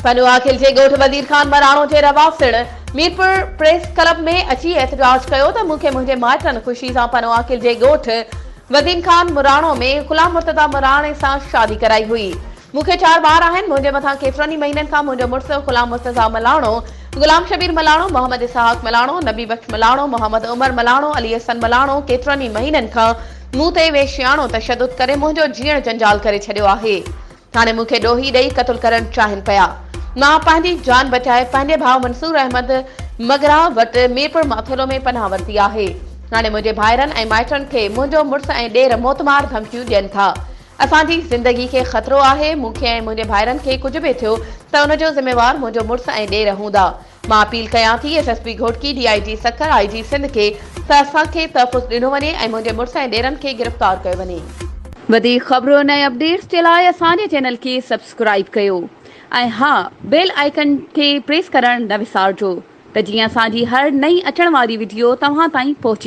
پنوعاقل جي ڳوٺ وزير خان مراڻو جي رهواسڻ ميرپور پريس ڪلب ۾ اچي احتجاج ڪيو ته مون کي منهنجي مائٽن خوشي سان پنوعاقل جي ڳوٺ وزين خان مراڻو ۾ غلام مرتضيٰ مراڻي سان شادي ڪرائي هئي. مون کي چار ٻار آهن، منهنجي مٿان ڪيترن ئي مهينن کان منهنجو مڙس غلام مرتضيٰ ملاڻو، غلام شبير ملاڻو، محمد اسحاق ملاڻو، نبي بخش ملاڻو، محمد عمر ملاڻو، علي حسن ملاڻو ڪيترن ئي مهينن کان مون تي وحشياڻو تشدد ڪري منهنجو جيئڻ جنجال ڪري ڇڏيو آهي. هاڻي مون کي ڏوهي ڏئي قتل ڪرڻ چاهين پيا. مان پنهنجي جان بچائي پنهنجي ڀاء منصور احمد مگرا وٽ ميرپور ماٿيلو ۾ پناهه ورتي آهي. هاڻي منهنجي ڀائرن ۽ مائٽن کي منهنجو مڙس ۽ ڏير موتمار ڌمڪيون ڏين ٿا. اسان جي زندگي کي خطرو آهي، مون کي ۽ منهنجي ڀائرن کي ڪجهه به ٿيو ته ان جو ذميوار منهنجو مڙس ۽ ڏير هوندا. مان اپيل ڪيان ٿي S S P Ghotki, D I G Sukkur, I G Sindh کي ته اسان کي تحفظ ڏنو وڃي ۽ منهنجي مڙس ۽ ڏيرن کي گرفتار ڪيو وڃي. وڌيڪ خبرن ۽ اپڊيٽس جي لاء اسان جي چينل کي سبسڪرائيب ڪيو ۽ ها بيل آئيڪن کي پريس ڪرڻ نه وسارجو ته جيئن اسان جي هر نئين اچڻ واري وڊيو توهان تائين پهچي.